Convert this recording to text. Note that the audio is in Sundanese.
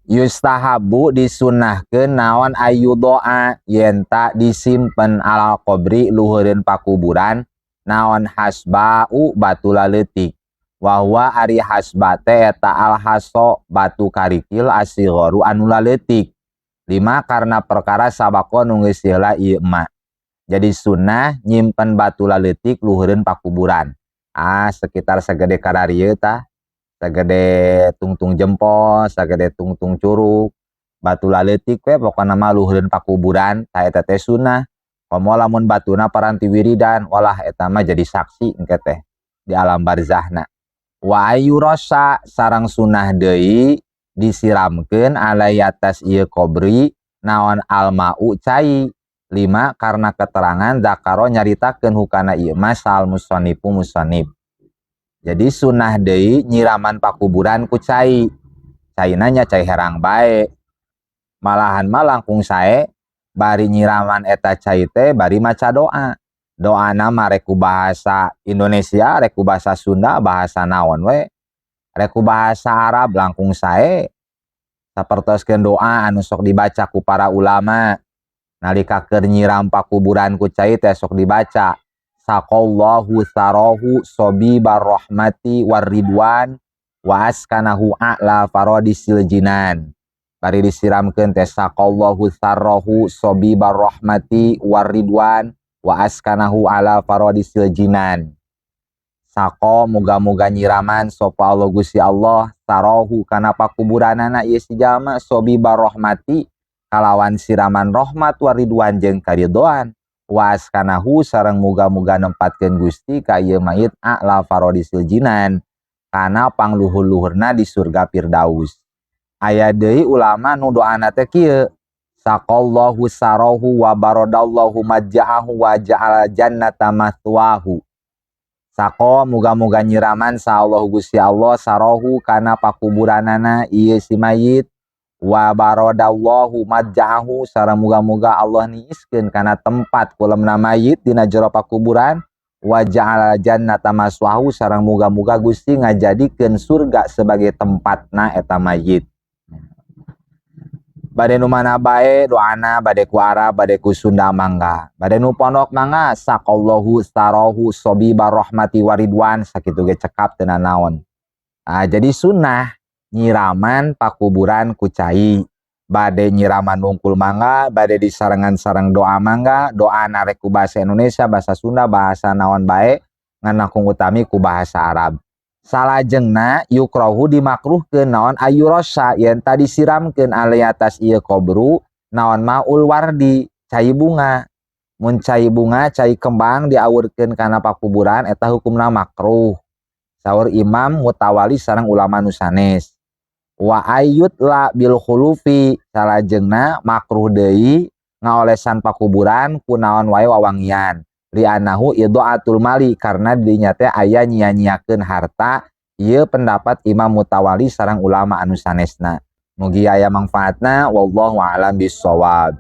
Yustahabu disunahkeun naon ayyudha'a yen ta disimpen alal qabri luhureun pakuburan naon hasba'u batu laleutik. Wa huwa ari hasba teh eta al haso batu karikil asigharu anu laleutik. Lima karena perkara sabako nu geus heula ieu emak. Jadi sunnah nyimpen batu laleutik luhureun pakuburan. Ah, sekitar sagede kararieu tah, sagede tungtung jempol, sagede tungtung curug, batu laleutik we pokona mah luhureun pakuburan, tah eta teh sunnah. Komo lamun batuna paranti wiridan, walah eta mah jadi saksi engke teh di alam barzahna. Wa ayyurasa sareng sunnah deui disiramkeun alai atas ieu kobri naon almau cai. Lima karena keterangan zakaro nyaritakeun hukana ieu mah sal musonnifu musannif. Jadi sunnah deui nyiraman pakuburan ku cai. Caina nya cai herang bae. Malahan mah langkung sae bari nyiraman eta cai teh bari maca doa. Doana mah rek ku bahasa Indonesia, rek ku bahasa Sunda, bahasa naon we. Rek ku bahasa Arab langkung sae. Sapertoskeun doa anu sok dibaca ku para ulama nalika keur nyiram pakuburan ku cai teh sok dibaca saqallahu sarahu sobibar rahmati warridwan wa askanahu a'la faradisil jinan. Bari disiramkeun teh saqallahu sarahu sobibar rahmati warridwan wa askanahu ala faradisil jinan. Saqo muga-muga nyiraman sapa Allah Gusti Allah sarahu kana pakuburanana ieu si jalma sobibar rahmati kalawan siraman rahmat waridwan jeung karidoan wa askanahu sareng muga-muga nempatkeun Gusti ka ieu mayit a'la faradisil jinan kana pangluhur-luhurna di surga Firdaus. Aya deui ulama nu doana teh kieu saqallahu sarahu wa baradallahu majja'ahu wa ja'ala jannata mathwahu. Saqo muga-muga nyiraman sa Allah Gusti Allah sarahu kana pakuburanana ieu si mayit wa baradallahu majja'ahu sareng muga-muga Allah niiskeun kana tempat kulemna mayit dina jero pakuburan wa ja'ala jannata maswahu sareng muga-muga Gusti ngajadikeun surga sebagai tempatna eta mayit. Bade nu mana bae doana, bade ku Arab, bade ku Sunda mangga. Bade nu pondok mangga saqallahu sarahu sobibar rahmati waridwan sakitu ge cekap teu nanaon. Nah, jadi sunnah nyiraman pakuburan ku cai. Bade nyiraman wungkul mangga, bade disarengan sareng doa mangga, doa rek ku bahasa Indonesia, bahasa Sunda, bahasa naon bae, ngan langkung utami ku bahasa Arab. Salajengna yukrohu dimakruhkeun naon ayyurasa yen tadi disiramkeun alai atas ieu kobru naon maul wardi cai bunga. Mun cai bunga, cai kembang diawurkeun kana pakuburan eta hukumna makruh. Saur Imam Mutawali sareng ulama nu sanes. Wa ayyutla bil khulufi salajengna makruh deui ngaolesan pakuburan ku naon wae wawangian. Li'annahu idha'atul mali karena dinya teh aya nyia-nyiakeun harta. Ieu pendapat Imam Mutawali sareng ulama anu sanesna. Mugi aya mangfaatna, wallahu a'lam bissawab.